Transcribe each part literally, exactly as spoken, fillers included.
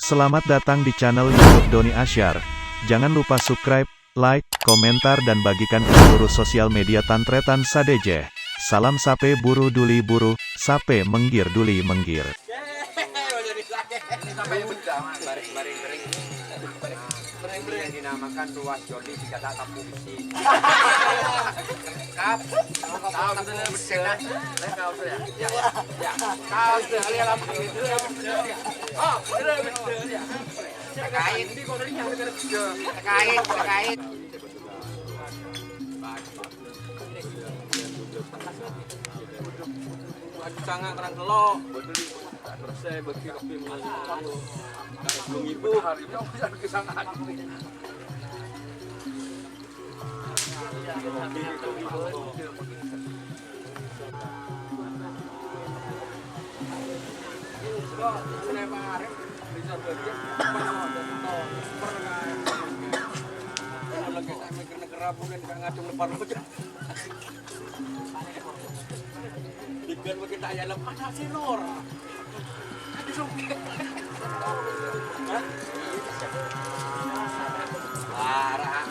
Selamat datang di channel YouTube Doni Asyar. Jangan lupa subscribe, like, komentar, dan bagikan ke seluruh sosial media tan-tarètan sadhâjâ. Salam sapè buru duli buru, sapè mèngghir duli mèngghir. Ini yang dinamakan ruas joli di kata tapu besi. Kap, tahu betul, betul. Saya tahu sudah. Ya, ya. Tahu sudah. Kalian lama gitu. Oh, betul, betul, ya. Terkait. Terkait, terkait. Aduh, sangat terang kelok. Terus saya bagi kopi. Belum ibu. Digan bagi tanya lepas hasil lor. Hah? Parah.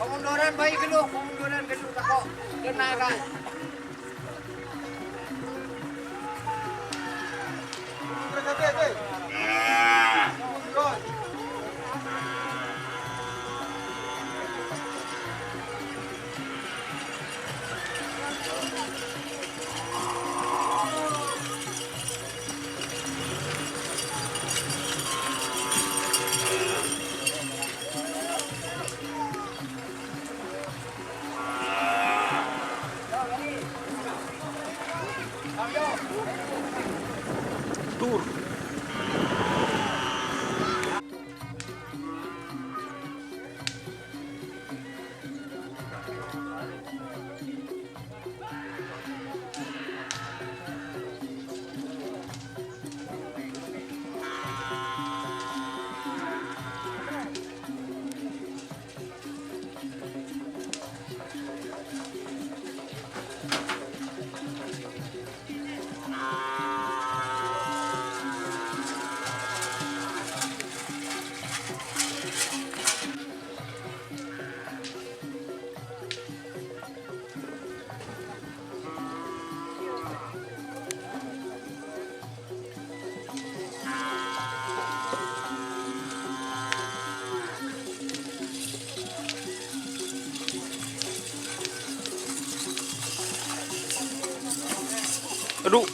Pamunduran bhâi ghâllu, pamunduran ghâllu, tako' kèna, kan. Aduh.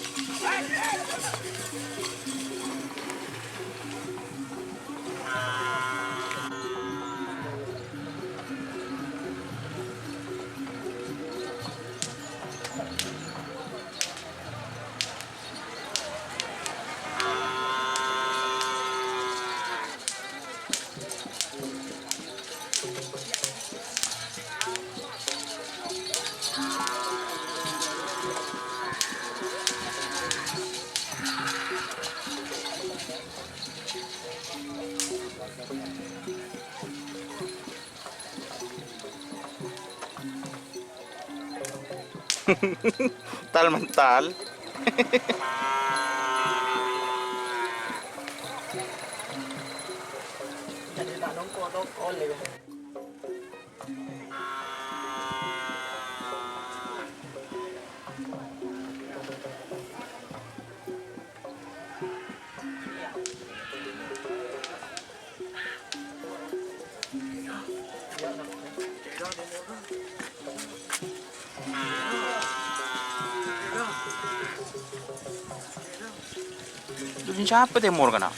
Tal-mental. Dâri sapa tèmor kana'?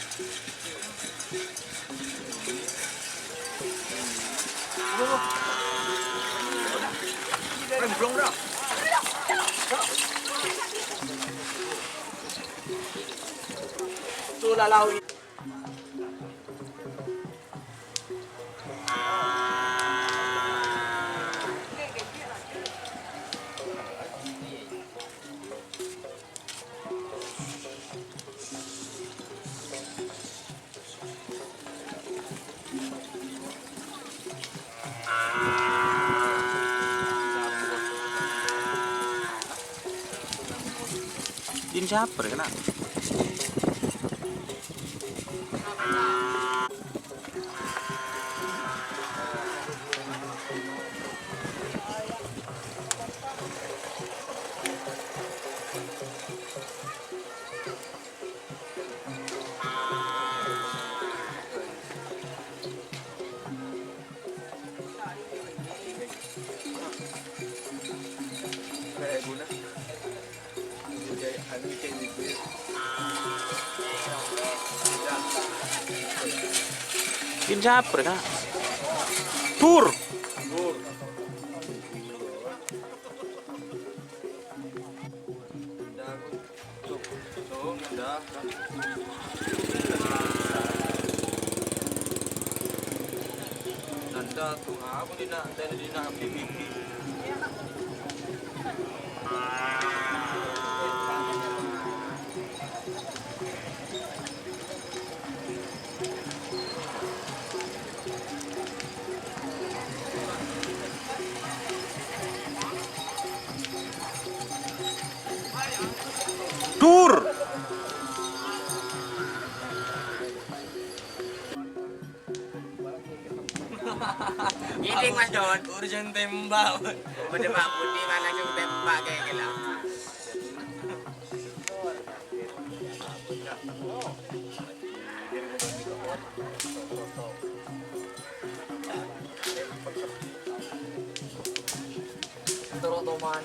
Jin sapa rè kana'? Jin sapa rè kana'? Dur. Dur. Ngèdhing, Mas Don. Urusan tembak. Udah Pak Budi, mana yang tembak kayak gila. Terus, Toman.